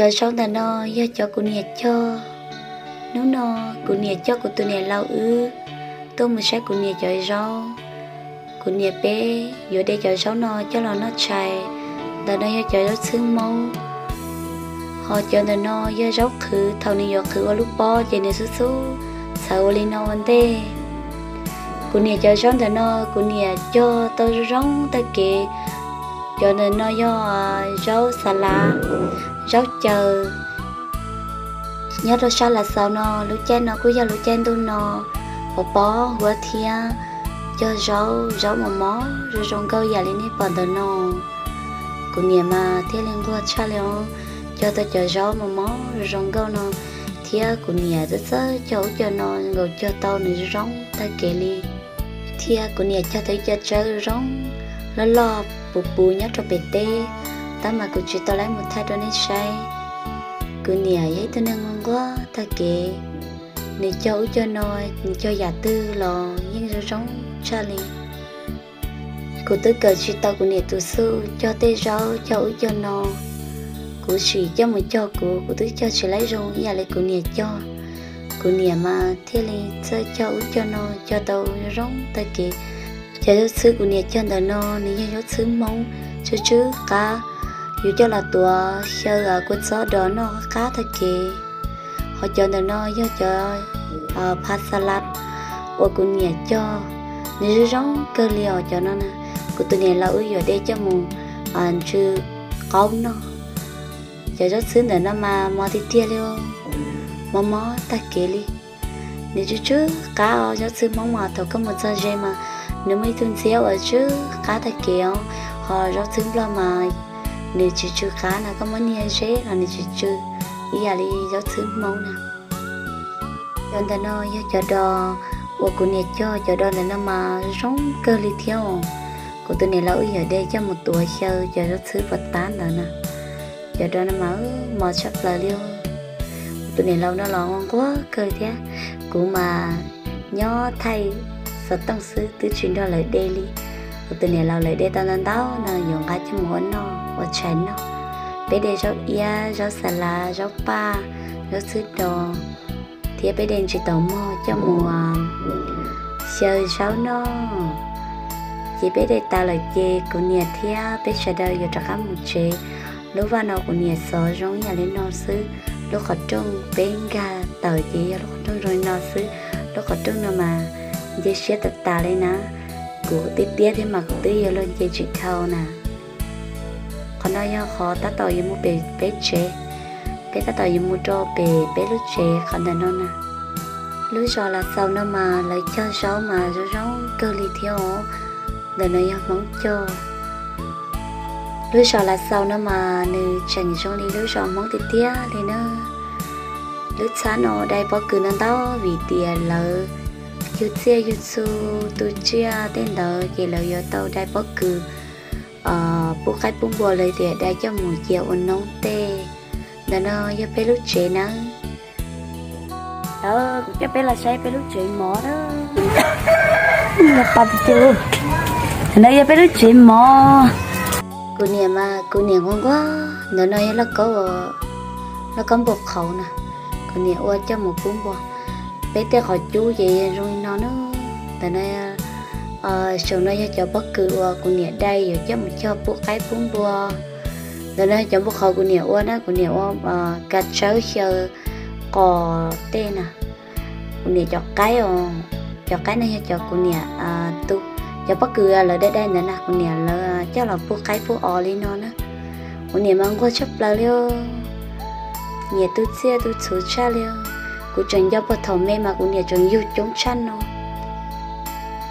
Cov zaub ntawm no yog cov kuv niam cog. Hnub no kuv niam coj kuv tus niam laus wb tuaj mus saib kuv niam cov zaub. Kuv niam peb yuav de cov zaub no coj los noj tshais. Ntawm no yog cov zaub txhwb Hmoob, ho cov ntawm no yog zaub qhwv. Thaum nws yuav qhwv ua lub pob ces nws xub xub txhawv ua li no ua ntej. Kuv niam cov zaub ntawm no kuv niam cog tau zoo zoo tag kev. Cov ntawm no yog zaub xas lav, zaub caws. Nyob rau sab Lav Xaus no lub caij no kuj yog lub caij ntuj no pos pos huab thiab cog zaub, zaub mos mos zoo zoo nkauj yam li nej pom ntawm no. Kuv niam mas thiaj li nquag tshaj li os, cog tau cov zaub mos mos zoo zoo nkauj no, thiab kuv niam txawj txawj cog ub cog no nkaus cog tau nws zoo zoo tag kev li. Thiab kuv niam cog tau ib co tsawb zoo loj loj puv puv nyob rau pem teb, tab mas kuv tsis tau laib mus thaij rau nej saib. Kuv niam yog ib tug neeg nquag nquag tag kev, nws cog ub cog no, nws cog yam twg los yeej zoo zoo tshaj li. Kuv twb kawm tsis tau kuv niam tus xub cog tej zaub cog ub cog no. Kuv sim coj mus cog kuv, kuv twb cog tsis laib zoo ib yam li kuv niam cog. Kuv niam mas thiaj li txawj cog ub cog no cog tau zoo zoo tag kev. Cov zaub txhwb kuv niam cog ntawm no nws yog zaub txhwb Hmoob tsw tsw qab, yus coj los tuav xyaw kua txob dos noj qab tag kev. Ho cov ntawm no yog cov pha xa las uas kuv niam cog, nws zoo zoo kawg li os cov no na. Kuv tus niam laus wb yuav de coj mus ntsw qaub noj. Cov zaub txhwb ntawm no mas mos tiag tiag li, mos mos tag kev li. Nws tsw tsw qab os, zaub txhwb Hmoob mas thaum koj mus txog ze mas nws muaj ib tug ntxhiab uas tsw qab tag kev os, ho zaub txhwb Nplog mas nws tsis tsw qab na, koj muab niag zeb los nws tsis tsw ib yam li zaub txhwb Hmoob na. Cov ntawm no yog cov dos uas kuv niam cog, cov dos ntawm no mas zoo kawg li thiab os. Kuv tus niam laus wb yuav de coj mus tuav xyaw cov zaub txhwb puas tab ntawd na. Cov dos no mas mos tshaj plaws li. Kuv tus niam laus no los nquag kawg thiab, kuv mas nyob thaij xov tooj xwb twb tsis nrog lawv de li. Kuv tus niam laus lawv de tau ntau ntau no yuav nqa coj mus ua noj ua tshais noj. Peb de zaub iab, zaub xa las, zaub paj, zaub txhwb dos, thiab peb de ntsis taum mog coj mus xyaw zaub noj. Ces peb de tas lawm ces kuv niam thiab peb sawv daws yuav rov qab mus tsev. Lub vaj no kuv niam xov zoo ib yam li no xwb, lub qhov rooj peb nkag tawm ces yog lub qhov rooj zoo li no xwb, lub qhov rooj no mas nce siab tas tas li na. Kuv tiab tiab thiab mas kuv twb yuav luag nce tsis dhau na. Qhov no yog qhov tab tom yuav mus pem peb tsev, peb tab tom yuav mus rau pem peb lub tsev qhov ntawm no na. Lub zos Lav Xaus no mas lawv cog zaub mas zoo zoo kawg li thiab os. Ntawm no yog Hmoob cog. Lub zos Lav Xaus no mas nws tseem zoo li lub zos Hmoob tiag tiag li na. Lub txhab no dai pob kws no ntau vim tias lawv yug txiaj yug txhu tu tsiaj tej ntawd ces lawv yuav tau dai pob kws pub qaib pub npua los tias dai coj mus cia ua noob tej. Ntawm no yog peb lub tsev nawb. Kuv coj peb los saib peb lub tsev mov na. Ntawm no yog peb lub tsev mov. Kuv niam mas kuv niam nquag nquag. Ntawm no yog lauj kaub, lauj kaub npua qhauv na, kuv niam ua coj mus pub npua. Peb tej qhov cub ces zoo li no na. Ntawm no, saum no yog cov pob kws uas kuv niam dai yuav coj mus cog pub qaib pub npua. Ntawm no yog cov npua qhauv kuv niam ua na, kuv niam ua kav tsawb xyaw qos tej na. Kuv niam cov qaib os, cov qaib no yog cov kuv niam tu, cov pob kws lawv dai dai ntawd na kuv niam lawv coj los pub qaib pub os li no na. Kuv niam mas nquag tshaj plaws li, niam tu tsiaj tu txhu tshaj li. Kuv tseem nco puag thaum me mas kuv niam tseem yug coob tshaj no.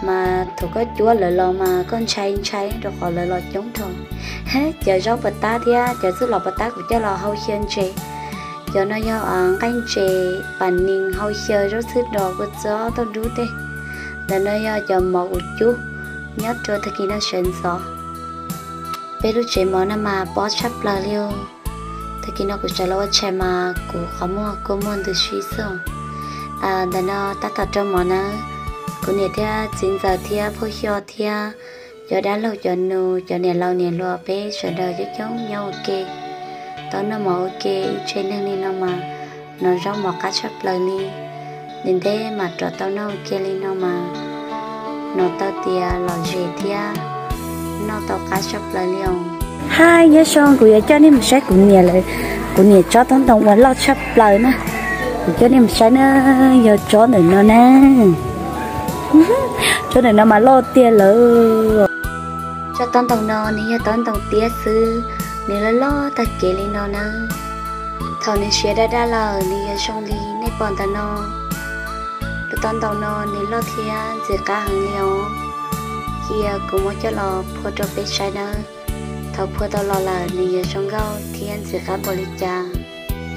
Mas thaum koj cuab lawv los mas koj ntshai ntshai rau qhov lawv los coob dhau. Cov zaub puas tab thiab cov txuj lom puas tab kuv coj los hau xyaw ntses. Cov no yog nqaij ntses, pam nees, hau xyaw zaub txhwb dos, kua txob, tauj nrub tej. Ntawm no yog cov mov kuv cub nyob rau tag kis no sawv ntxov. Peb lub tsev mov no mas pob tshaj plaws li. Tag kis no kuv sawv los ua tshais mas kuv qhov muag kua muag ntws si xwb. Ntawm no tab tom rau mov na, kuv niam thiab txiv ntxawm thiab phauj Xyo thiab cov dab laug cov nus, cov niam laus niam hluas peb sawv daws coob coob nyob ua ke. tau noj mov ua ke ib tse neeg li no mas, noj zaub mov qab tshaj plaws li. Ntev ntev mam rov tau noj ua ke li no mas, noj tau tias lom zem thiab noj tau qab tshaj plaws li os. Hais nyob zoo, kuv yuav coj nej mus saib kuv niam lawv, kuv niam tsob taub ntoo uas loj tshaj plaws na. Kuv coj nej mus saib na, yog tsob ntawm no na. Tsob ntawm no mas loj tiag lawm. Tsob taub ntoo no nws yog taub ntoo tiab xwb, nws loj loj tag kev li no na. Thaum nws siav daj daj lawm nws yuav zoo li nej pom ntawm no. Lub taub ntoo no nws loj thiab ntxim qab heev li os. Cia kuv muab coj los phua rau peb saib nawb. Thaum phua tau los lawm nws yuav zoo nkauj thiab ntxim qab npaum li cas.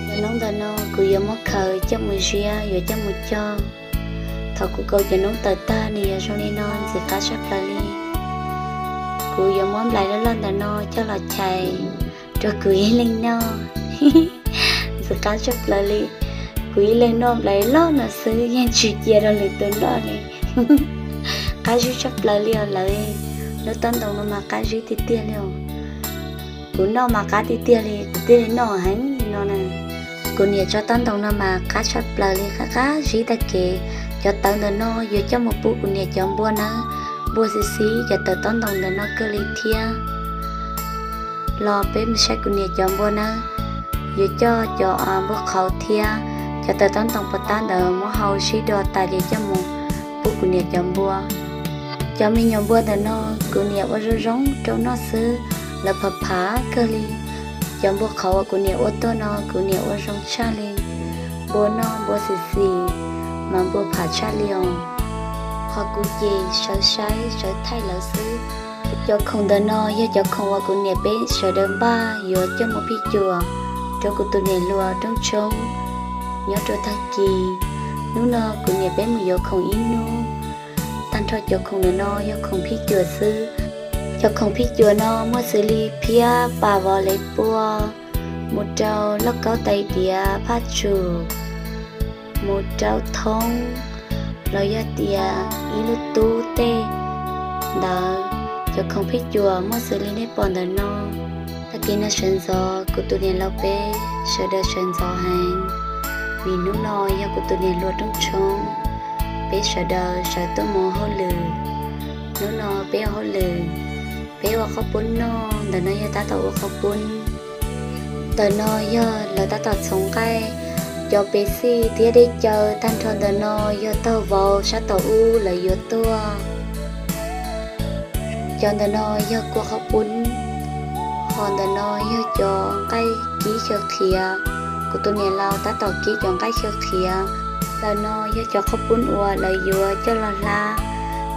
Cov noob ntawm no kuv yuav muab khaws coj mus ziab, yuav coj mus cog. Thaum kuv kaus cov noob tawm tag nws yuav zoo li no ntxim qab tshaj plaws li. Kuv yuav muab nplais loj loj ntawm no coj los chais rau kuv ib leeg noj. Ntxim qab tshaj plaws li. Kuv ib leeg noj nplais loj no xwb yeej tsis cia rau lwm tus noj li. Qab zib tshaj plaws li os lawv. Lub taub ntoo no mas qab zib tiag tiag li os. Kuv noj mas qab tiag tiag li, kuv thiaj li noj heev li no na. Kuv niam tsob taub ntoo no mas qab tshaj plaws li, qab qab zib tag kev. Cov tawv ntawm no yuav coj mus pub kuv niam cov npua nawb. Npua xis xis cov tawv taub ntoo ntawm no kawg li thiab. Los peb mus saib kuv niam cov npua nawb. Yuav coj cov npua qhauv thiab cov tawv taub ntoo puas tab ntawd muab hau sib do tas ces coj mus pub kuv niam cov npua. Cov me nyuam npua ntawm no kuv niam ua zoo zoo rau noj xwb, lawv phav phav kawg li. Cov npua qhauv uas kuv niam ua tuaj no kuv niam ua zoo tshaj li. Npua noj npua xis xis, mas npua phav tshaj li os. Ho kuv ces sawv saib sawv thaij lawv xwb. Cov khoom ntawm no yog cov khoom uas kuv niam peb sawv daws npaj yuav coj mus phij cuam rau kuv tus niam hluas rooj tshoob nyob rau tag kis. Hnub no kuv niam peb mus yuav khoom ib hnub. Tag nrho cov khoom ntawm no yog khoom phij cuam xwb. Cov khoom phij cuam no muaj xws li phiab, pas, vov, lev pua, mus rau lauj kaub, tais diav, phaj tsum, mus rau thoob, los yog tias ib lub tub tej ntawd. Cov khoom phij cuam muaj xws li nej pom ntawm no. Tag kis no sawv ntxov kuv tus niam laus peb sawv daws sawv ntxov heev, vim hnub no yog kuv tus niam hluas rooj tshoob, peb sawv daws sawv tuaj mus hauj lwm. Hnub no peb ua hauj lwm, peb ua qhob poob noj. Ntawm no yog tab tom ua qhob poob. Ntawm no yog lawv tab tom txhoov nqaij, cov pev xij thiab dej cawv. Tag nrho ntawm no yog taug vauv sab tom ub lawv yuav tuaj. Cov ntawm no yog kua qhob poob, ho ntawm no yog cov nqaij kib xyaw qhiav. Kuv tus niam laus tab tom kib cov nqaij xyaw qhiav. Ntawm no yog cov qhob poob uas lawv yuav coj los hlab.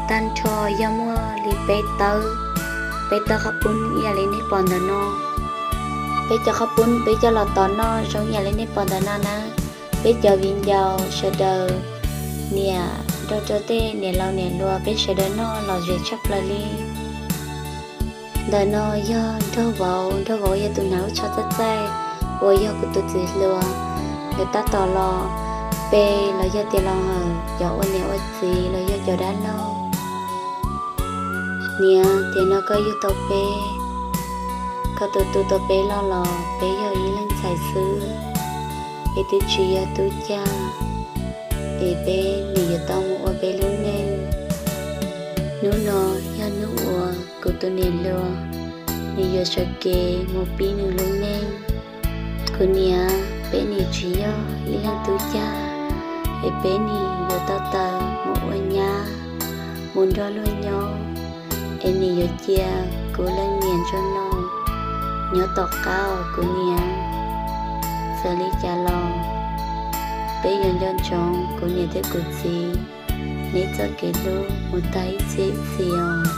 Tag nrho yog muaj li peb tawb, peb tawb qhob poob ib yam li nej pom ntawm no. Peb cov qhob poob peb coj los tos noj zoo ib yam li nej pom ntawm no na. Peb cov viv ncaus sawv daws, niam nrog rau tej niam laus niam hluas peb sawv daws noj lom zem tshaj plaws li. Ntawm no yog nraug vauv, nraug vauv yog tus hnav lub tsho txaij txaij uas yog kuv tus txiv hluas. Lawv tab tom los pe los yog tias los hawm cov ua niam ua txiv los yog cov dab laug. Niam, tiam no koj yug tau peb, koj tus tu tau peb loj los peb yog ib leeg ntxhais xwb, peb twb tsis yog tub cag, es peb nim yuav tau mus ua peb lub neej. Hnub no yog hnub uas kuv tus niam hluas nws yuav sawv kev mus pib nws lub neej. Kuv niam, peb nim tsis yog ib leeg tub cag, es peb nim yuav tau tawm mus ua nyab, mus nrog luag nyob, es nim yuav cia kuv leej niam ntsuag no nyob tom qab os kuv niam. Txawm li cas los peb yuav nco ntsoov kuv niam thiab kuv txiv neb txoj kev hlub mus tag ib txhiab ib txhis os.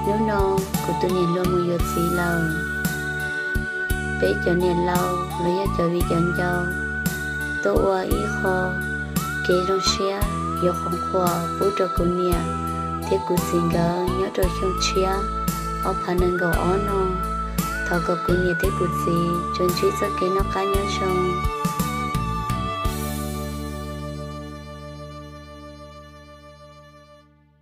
Hnub no kuv tus niam hluas mus yuav txiv lawm, peb cov niam laus los yog cov viv cov ncaus tuaj ua ib qho kev zoo siab yuav qhuas qhuas pub rau kuv niam thiab kuv txiv nkawd nyob rau xyoo tshiab ob phav nees nkaum ob no. Thov kom kuv niam thiab kuv txiv tsuas ntsib txoj kev noj qab nyob zoo.